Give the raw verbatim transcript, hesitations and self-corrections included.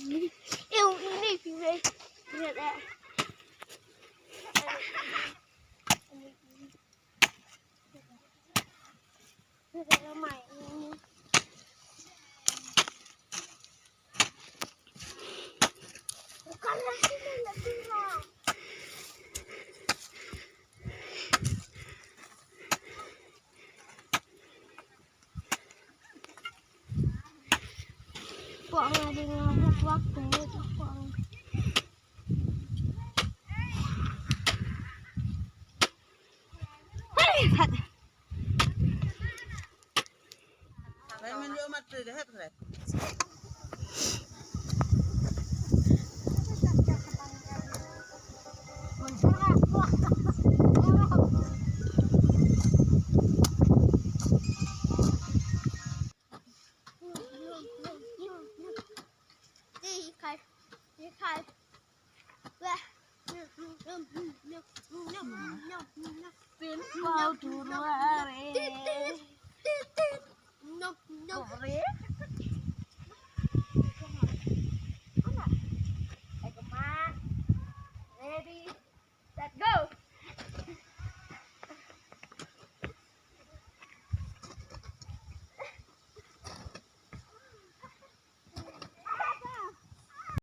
Ew, ini phi wei. Ini deh. Ini deh, mai ini. Bukan lagi, ini lagi, lah. Pok nga ding nga huk waktu tu pok. Hai, hat. Hai, men yo mat tu, dah, hat, hat. Tin kau tu ruare. Kore.